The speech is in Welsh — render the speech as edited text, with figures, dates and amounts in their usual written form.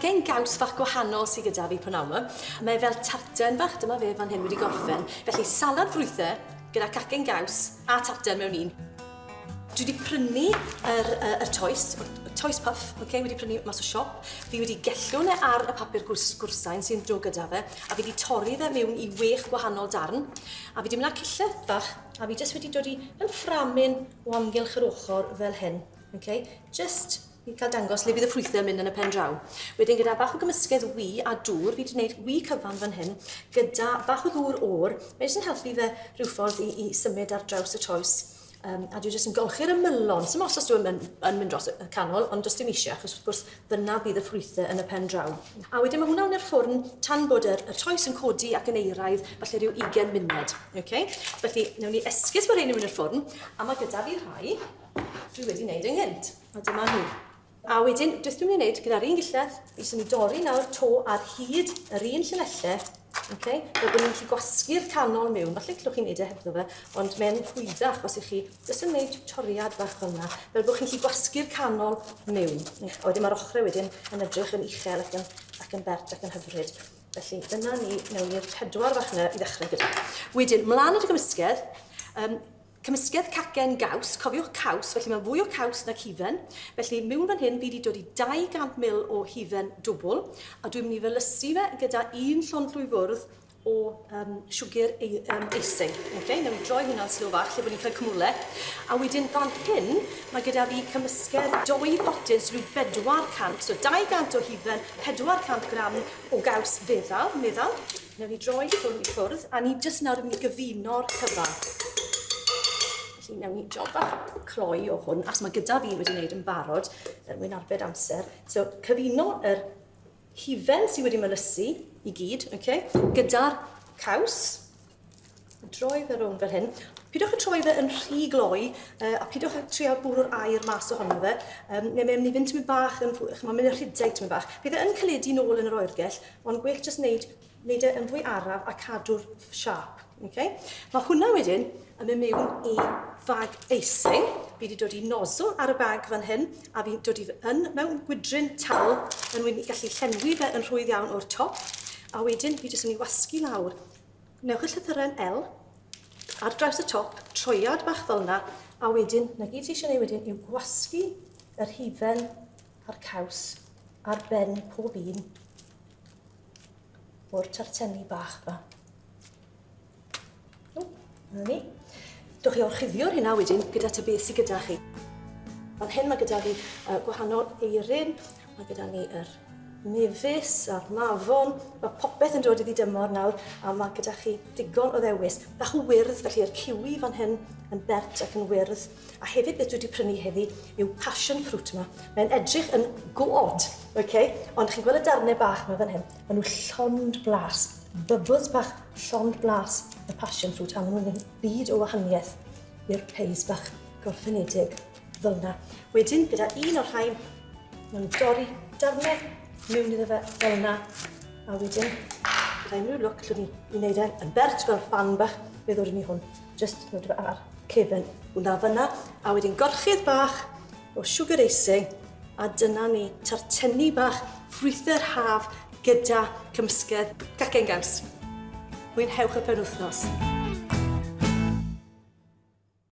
Cacen gaws fach gwahanol sydd gyda fi prynawn 'ma. Mae fel tarten fach, dyma fe fan hyn wedi gorffen. Felly salad ffrwythau gyda cacen gaws a tarten mewn un. Dwi wedi prynu yr, uh, yr toes, toes puff, okay, wedi prynu mas o siop. Fi wedi gellwn e ar y papur gwrs, gwrsain sy'n dod gyda fe, a fi wedi torri fe mewn i wech gwahanol darn. A fi wedi mynd â cillell bach, a fi jyst wedi dod i fel fframyn o amgylch yr ochr fel hyn. Okay? Just i cael dangos le bydd y ffrwythau yn mynd yn y pen draw. Wedyn gyda bach o gymysgedd wy a dŵr, fi wedi gwneud wy cyfan fan hyn, gyda bach o ddŵr oer, mae jyst yn helpu fe rhyw ffordd i, i symud ar draws y toes. Um, a dwi jyst yn golchi'r ymylon, sy'n os os dwi'n yn, yn mynd dros y canol, ond does dim eisiau, achos wrth gwrs dyna bydd y ffrwythau yn y pen draw. A wedyn mae hwnna yn yr ffwrn tan bod yr, y toes yn codi ac yn eiraidd, falle rhyw 20 munud. Okay? Felly, newn ni esgus bod rhain yn mynd i'r ffwrn, a mae gyda fi rhai dwi wedi wneud ynghynt. A dyma nhw. A wedyn, beth dwi'n mynd i wneud gyda'r un gillell, fi jyst yn mynd i dorri nawr to ar hyd yr un llinellau, okay? fel bod ni'n gallu gwasgu'r canol mewn. Falle gallwch chi wneud e hebddo fe, ond mae'n rhwyddach os ych chi jyst yn wneud toriad bach fel yna, fel bod chi'n gallu gwasgu'r canol mewn. A wedyn mae'r ochrau wedyn yn edrych yn uchel ac yn, ac yn bert ac yn hyfryd. Felly dyna ni, mewn i'r pedwar fach yna i ddechrau gyda. Wedyn, mlaen at y gymysgedd, um, Cymysgedd cacen gaws, cofiwch caws, felly mae fwy o caws nag hufen. Felly mewn fan hyn fi wedi dod i 200 ml o hufen dwbl a dwi'n mynd i felysu fe gyda un llond llwy fwrdd o um, siwgr ei, um, icing. Okay, newn ni droi hwnna'n slo fach lle bod ni'n cael cwmwle. A wedyn fan hyn mae gyda fi cymysgedd doi potyn, so rhyw 400, so 200 o hufen, 400 gram o gaws feddal, meddal. Newn ni droi hwn i ffwrdd, a ni jyst nawr yn mynd i gyfuno'r cyfan. Felly newn ni job bach cloi o hwn, achos mae gyda fi wedi wneud yn barod er mwyn arbed amser. So cyfuno yr hufen sydd wedi melysu i gyd, okay, gyda'r caws, droi fe rownd fel hyn. Pidwch â troi fe yn rhy gloi, uh, a pidwch â trio bwrw'r aer mas ohono fe, um, neu mae'n mynd i fynd tymed bach yn fwy, mae'n mynd yn rhedeg tymed bach. Bydd e yn caledu nôl yn yr oergell, ond gwell jyst wneud, wneud e yn fwy araf a cadw'r siâp. Okay? Mae hwnna wedyn yn mynd mewn i fag icing. Fi wedi dod i nozzle ar y bag fan hyn, a fi'n dod i yn mewn gwydryn tal yn mwyn i gallu llenwi fe yn rhwydd iawn o'r top. A wedyn fi jyst yn ei wasgu lawr. Newch y llythyren L ar draws y top, troiad bach fel yna, a wedyn, na gyd ti eisiau gwneud wedyn yw gwasgu yr hufen a'r caws ar ben pob un o'r tartenni bach yma. O, dyna ni. Dewch chi orchuddio'r hynna wedyn gyda ta beth sydd gyda chi. Fan hyn mae gyda fi uh, gwahanol eirin, mae gyda ni yr mefus a'r mafon, mae popeth yn dod iddi dymor nawr a mae gyda chi digon o ddewis. Bach o wyrdd, felly yr kiwi fan hyn yn bert ac yn wyrdd. A hefyd beth dwi wedi prynu heddi yw passion fruit yma. Mae'n edrych yn go odd, okay? Ond chi'n gweld y darnau bach yma fan hyn, maen nhw llond blas, bubbles bach llond blas y passion fruit a maen nhw'n byd o wahaniaeth i'r peis bach gorffenedig fel yna. Wedyn, gyda un o'r rhain, mae'n dorri darnau mewn iddo fe fel yna. A wedyn, gyda unrhyw lwc, llwn ni i wneud e yn bert fel fan bach, fe ddod ni hwn, just nod fe ar cefen hwnna fyna. A wedyn gorchudd bach o sugar icing, a dyna ni, tartenni bach ffrwythau'r haf gyda cymysgedd cacen gaws. Mwynhewch y penwythnos.